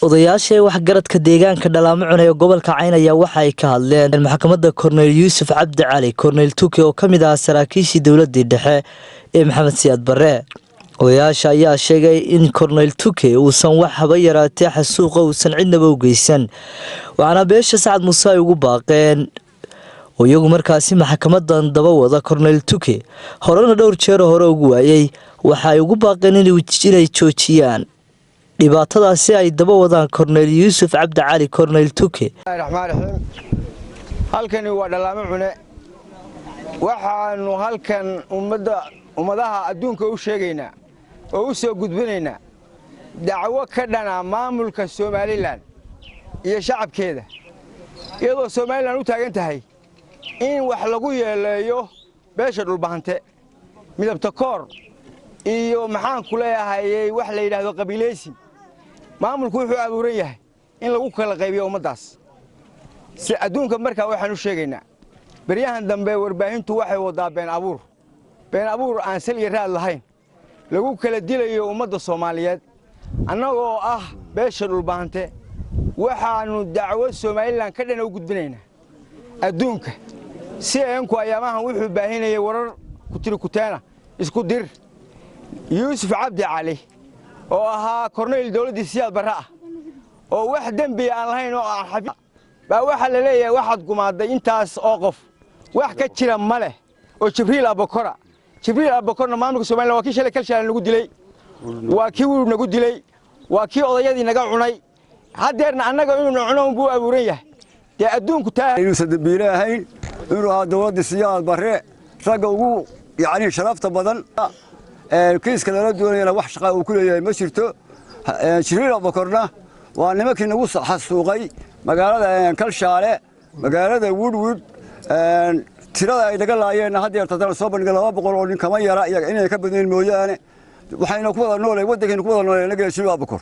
Odayaasha waxgaradka deegaanka Dhalaamo Cune ee gobolka Cayn ayaa waxa ay ka hadleen maxkamadda Korneyl Yuusuf Cabdi Cali, Korneyl Tuke, oo ka mid ahaa saraakiishii dowladii dhexe ee Maxamed Siyaad Barre. Odayaasha ayaa sheegay in Korneyl Tuke uusan wax haba yaraatee xasuuqa uusan cidnaba u geysan, waxaana beesha Sacad Muuse ay ugu baaqeen oo iyagu markaasi maxkamadan daba wada Korneyl Tuke, horena dhowr jeero hore ugu waayey. Waxa ay ugu baaqeen inay joojiyaan dhibaatadaasi ay daba wadaan Korneyl Yuusuf Cabdi Cali, Korneyl Tuke. Raxmaan raxiim. Halkani waa Dhalaamo Cune. Waxaannu halkan ummadda, ummadaha adduunka u sheegaynaa oo u soo gudbinaynaa dacwo ka dhana maamulka Somaliland iyo shacabkeeda, iyadoo Somaliland u taagan tahay in wax lagu yeeleeyo beesha Dhulbahante, midabta koor iyo maxaan ku leeyahayey wax la yidhaahdo qabiilaysi. Maamulku wuxuu abuuran yahay in lagu kala qaybiyo ummaddaas si adduunka. Markaa waxaan u sheegaynaa, beryahan dambe warbaahintu waxay waddaa been abuur, been abuur aan sal iyo raad lahayn, lagu kala dilayo ummadda Soomaaliyeed. Annagoo ah beesha Dhulbahante, waxaannu dacwo Somaliland ka dhana u gudbinaynaa adduunka. Si eenku ayaamahan wuxuu baahinayay warar kutirikuteena, isku dir. Yuusuf Cabdi Cali oo ahaa korneyl dawladdii Siyaad Barre ah oo wax dembiya aan lahayn oo aan baa waxaa la leeyahay waxaad gumaaday intaas oo qof. Wax ka jira ma leh. Oo Jibriil Abokora, Jibriil Abokorna maamulka Somaliland waa kii shalay Kalshaale nagu dilay, waa kii wuu nagu dilay, waa kii odayadii naga cunay. Haddeerna annaga inuuna cuno unbuu abuuran yahay. Dee adduunku taa inuusan dembiile ahayn, inuu ahaa dawladdii Siyaad Barre ragga ugu yacni sharafta badan. Kiiska lala doonayana wax shaqa uu ku leeyahay ma jirto. Jibriil Abokorna waa nimankii nagu xasuuqay magaalada Kalshaale, magaalada Woodwood. Tirada ay naga laayeenna haddeer haddana soo bandhiga 200 oo nin kama yara, iyaga inay ka badnayn mooyaane. Waxayna ku wada noolay waddankayna ku wada noolay naga Jibriil Abokor.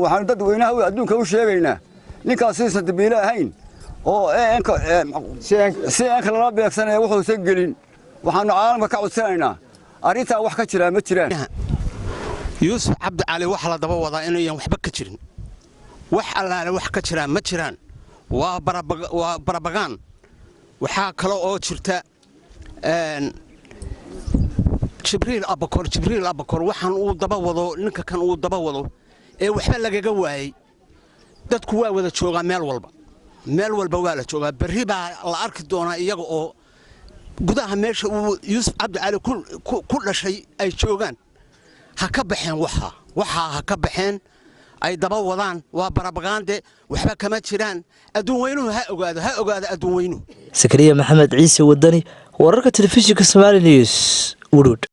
Waxaanu dadweynaha adduunka u sheegaynaa ninkaas sidiisan dambiile ahayn oo si eenka lala beegsanaya wuxuusan gelin. Waxaanu caalamka ka codsanaynaa arrintaa wax ka jiraa ma jiraan. Yuusuf Cabdi Cali waxa la daba wadaa inayan waxba ka jirin. Wax allaale wax ka jiraan ma jiraan, waa barabagaan. Waxaa kale oo jirta Jibriil Abakor. Jibriil Abakor waxaan uu daba wado, ninka kan uu daba wado ee waxba lagaga waayey, dadku waa wada joogaa meel walba, meel walba waa la joogaa. Berri baa la arki doonaa iyaga oo gudaha meesha uu Yuusuf Cabdi Cali ku dhashay ay joogaan. Ha ka baxeen waxaa, waxaa ha ka baxeen ay daba wadaan. Waa barabagaande, waxba kama jiraan. Adduun weynuhu ha ogaado, ha ogaado adduun weynuhu. Sakariya Maxamed Ciise Wadani, wararka telefishinka Somali News, Woodwood.